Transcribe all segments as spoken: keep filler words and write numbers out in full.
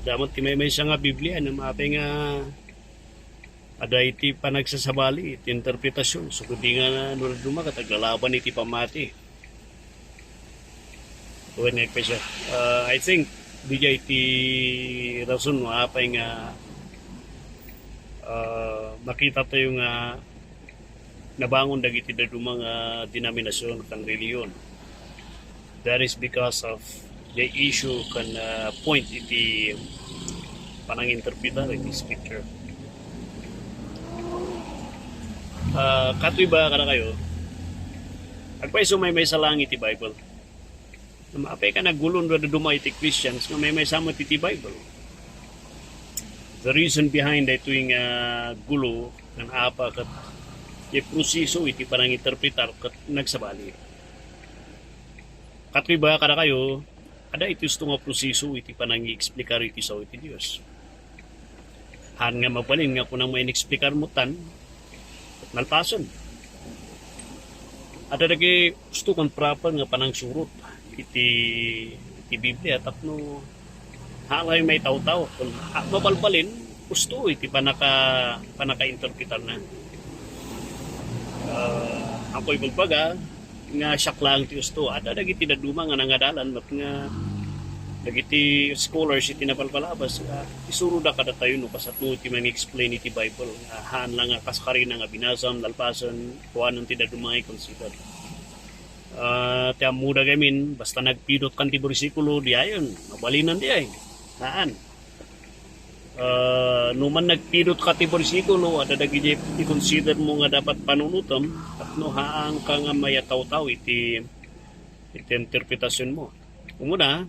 Damo ti maymaysa nga Biblia, no, apay nga adda iti panagsasabali, iti interpretasyon. So, kadi nga no, dumakat, aglalaban iti pamati. Wen nga question. Uh, I think, diay iti rason no apay nga, uh, makita tayo nga nabangon dagiti dadduma nga denominasyon kan relihiyon. That is because of the issue kan, uh, point iti pananginterpretar iti scripture. Uh, katoy ba kadakayo, agpayso maymaysa lang iti Bible. Apay ka nagulo no dadduma iti Christians nga maymaysa met iti Bible. The reason behind daytoy nga gulo kan apa ket ti proseso iti pananginterpretar ket nagsabali. Katoy ba kadakayo, adda iti usto nga proseso iti panangi-explicar iti sao iti Dios. Haan nga mabalin nga kunam nga in-explicar mo tan, nalpasen. Adda dagiti usto ken proper nga panangsurot iti, iti Biblia tapno haan nga maitawtaw. Ken ha-, mabalbalin, usto iti panaka-, panaka-interpretarna. Ah, akoy magbaga, nga siak laeng ti usto. Adda dagiti dadduma nga nangadalan, met nga dagiti scholars iti napalpalabas nga isuroda kadatayo no kasano iti mangi-explain iti Bible nga haan lang nga kas karina nga binasam, nalpasen, kuanen ti dadduma nga i-consider. Ah, ti ammoda gamin, basta nagpidot kan ti bersikulo, diayen, mabalinan diay. Haan. Ah, no man nagpidot ka ti bersikulo, adda dagiti i-consider mo nga dapat panunotem, tapno haan ka nga mayatawtaw iti, iti interpretasyon mo. Umuna,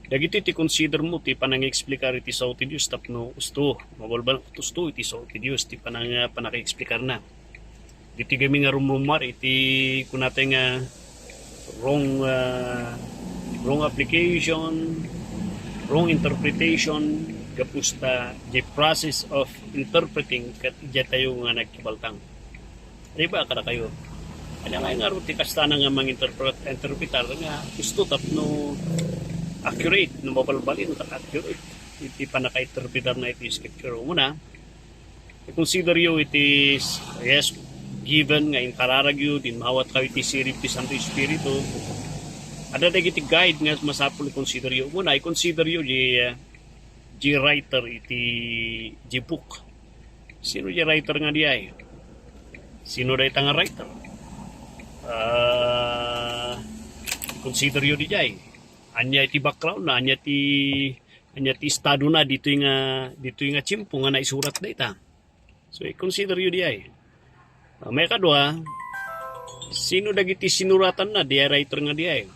dagiti ti consider mo ti panangi-explicar iti sao ti Dios tapno usto, mabalbal usto iti sao ti Dios ti panang-, panaki-explicarna. Diti gamin nga rumrumar iti kunatay nga wrong, ah, wrong application, wrong interpretation, gapu ta the process of interpreting ket idiay tayo nga nagkibaltang. Di ba, kadakayo? Ania nga ngarud ti kasta nga manginterpret, interpretar nga usto tapno accurate, no mabalbalin, accurate iti panaka-interpretarna iti scripture. Umuna, i-consider yo iti, yes, given nga inkararagyo, dimmawat kayo iti sirib ti Santo Espiritu. Adda dagiti guide nga masapul i-consider yo. Umuna, i-consider yo di, uh, di writer iti, di book. Sino di writer nga diay? Sino dayta nga writer? Ah, consider yo diay. Ania iti background na, ania ti, ania ti estado na ditoy nga, ditoy nga tiempo nga naisurat dayta. So, i-consider yo diay. Ah, maikadua, sino dagiti sinuratanna, diay writer nga diay?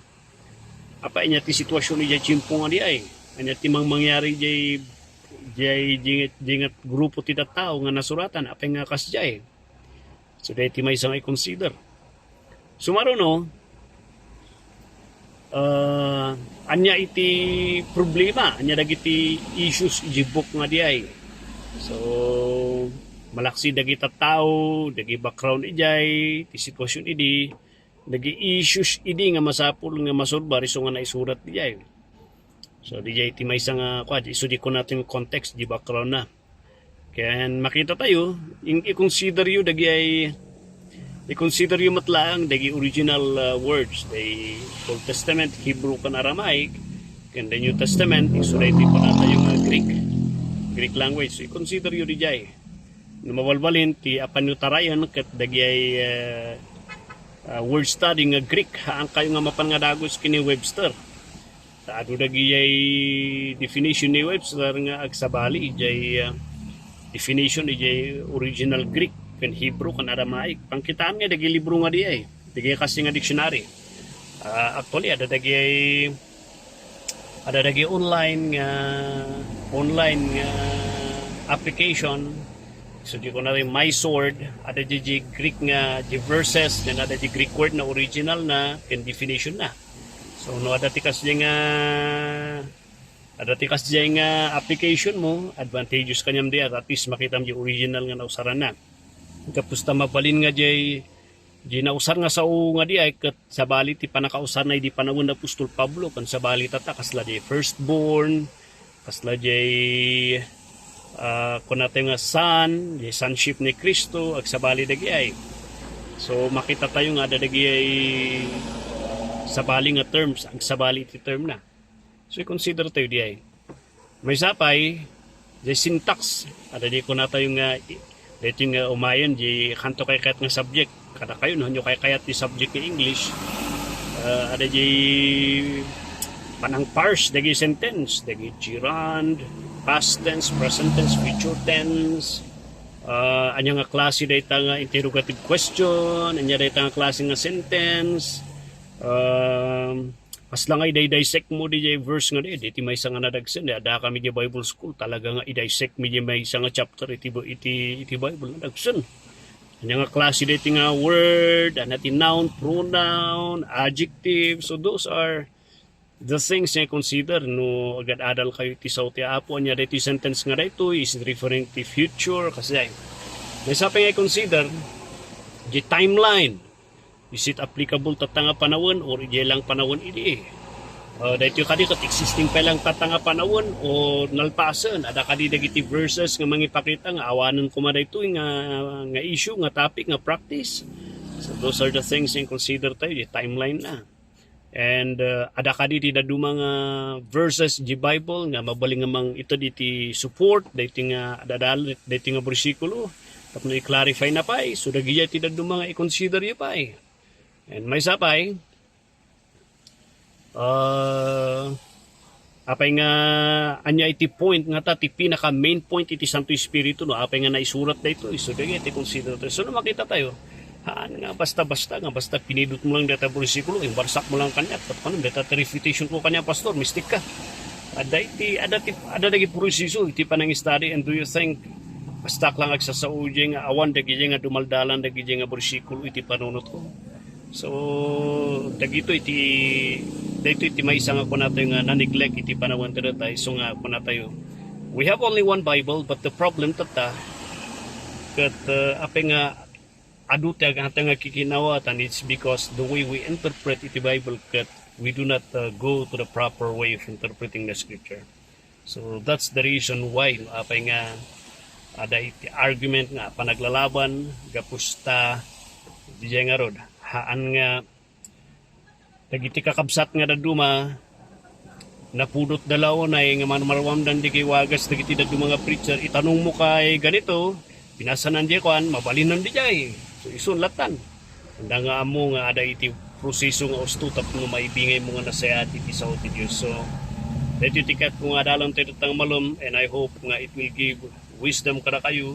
Apay, ania ti sitwasyon idiay tiempo nga diay? Ania ti mangmangyari diay, diay, diay, diay nga grupo ti tattao nga nasuratan? Apay nga kasdiay? So, diay ti maysa nga i-consider. Sumaruno, ah, ania iti problema, ania dagiti issues iti book nga diay. So, malaksid dagiti tattao, dagiti background idiay, ti sitwasyon idi, dagiti issues idi nga masapul nga masurbar isu nga naisurat diay. So, diay ti maysa nga, kua, isu di kunatay context, di background na. Ken makita tayo, in-, i-consider yo dagiti, i-consider yo met laeng dagiti original, uh, words, the Old Testament, Hebrew ken Aramaic, ken the New Testament, isu daytoy kunatayo nga Greek, Greek language. So, i-consider yo diay. No mabalbalin, ti apan yo tarayen ket dagiti, uh, uh, word study nga Greek, haan kayo nga mapan nga dagus ken ni Webster. Ta adu dagiti definition ni Webster nga agsabali idiay, ah, definition idiay original Greek ken Hebrew ken Aramaic. Pangkitaan nga dagiti libro nga diay, dagiti kasi nga dictionary. Ah, actually, adda dagiti, adda dagiti online nga, online nga application. So, di ko na rin my sword, adda di, di Greek nga, di verses, then adda di Greek word na original na, ken definition na. So, no, adda ti kasdiay nga, adda ti kasdiay nga application mo, advantageous kaniam diay, at least makitam di original nga nausaranna. Gapu ta mabalin nga diay, di nausar nga sao nga diay, ket sabali ti panakausarna idi panawen ni Apostol Pablo, ken sabali tatta, kasla di firstborn, Kasla jay, ah, kunatayo nga son, jay sonship ni Cristo, agsabali dagiay. So, makita tayo nga adda dagiay sabali nga terms, agsabali iti term na. So, i-consider tayo diay. Maysa pay, jay syntax, adda jay kunatayo nga, daytoy nga umayen, jay kanto kaykayat nga subject. Kadakayo, no, hanyo kaykayat ti subject nga English, ah, adda jay panang-parse dagiti sentence, dagiti gerund, past tense, present tense, future tense, ah, ania nga klase dayta nga interrogative question, ania dayta nga klase nga sentence, um, kasla nga i-dissect mo di jay verse nga di, di ti maysa nga nadagsen, di adda kami di Bible school, talaga nga i-dissect mi di maysa nga chapter iti, iti, iti Bible, nadagsen. Ania nga klase dayta nga word, ania ti noun, pronoun, adjective. So those are the things nga consider no agad-adal kayo iti sao ti Apo. Ania daytoy sentence nga daytoy, is it referring to future? Kasi ay, maysa pay nga i-consider, di timeline. Is it applicable tatta nga panawen or idiay lang panawen idi? Uh, daytoy kadi ket existing pay lang tatta nga panawen o nalpasen? Adda kadi dagiti verses nga mangipakita nga awanen koma daytoy nga, nga issue, nga topic, nga practice? So those are the things in consider tayo, di timeline na. And, uh, adda kadi ti dadduma nga verses di Bible nga mabalin nga mangited iti support daytoy nga adadal, daytoy nga bersikulo tapno i-clarify na pay. So dagidiay ti dadduma nga i-consider yo pay. And maysa pay, uh, apay nga ania iti point nga ta ti pinaka main point iti Santo Espiritu, no? Apay nga naisurat daytoy? So dagiti consider tayo. So no makita tayo, haan nga basta-basta nga basta pinidot mo lang dayta bersikulo, imbarsak mo lang kaniak, tapno dayta ti refutation ko kaniak, pastor, mistik ka. Adda iti, adda ti, adda dagiti proseso iti panang-study, and do you think basta lang agsasao diay nga awan dagiti nga dumaldalan dagiti nga bersikulo iti panunot ko? So dagitoy ti, dagitoy ti maysa nga kunatayo nga na-neglect iti panawen ti datay. So nga kunatayo, we have only one Bible, but the problem tatta ket, uh, apay nga adu ti aganta nga kikinawatan, it's because the way we interpret iti Bible ket we do not, uh, go to the proper way of interpreting the scripture. So that's the reason why no apay nga adda iti argument nga panaglalaban gapu ta diay ngarud. Haan nga dagiti kakabsat nga dadduma, napudot da la unay nga marmaruamdan di kay wagas dagiti dadduma nga preacher, itanong mo kay ganito, binasanan di kuan, mabalinan di jay. So isun latan. Anda nga ammo nga adda iti proseso nga usto tapno maibingay mo nga nasayaat iti sao ti Dios. So daytoy ti kayat ko nga adalan tayo datang malem, and I hope nga it will give wisdom kadakayo,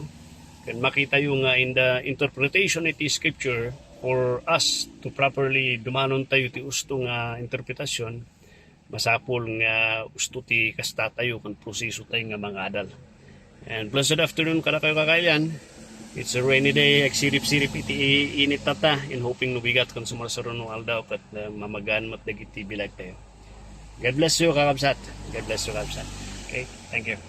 ken makitayo nga in the interpretation iti scripture, for us to properly dumanon tayo ti usto nga interpretasyon, masapul nga usto ti kasta tayo ken proseso tayo nga mangadal. And blessed afternoon kadakayo, kakailian. It's a rainy day, agsirip-sirip iti init tatta, in hoping no bigat ken sumarsaruno aldaw ket, uh, mamagaan met dagiti bilag tayo. God bless you, kakabsat. God bless you, kakabsat. Okay, thank you.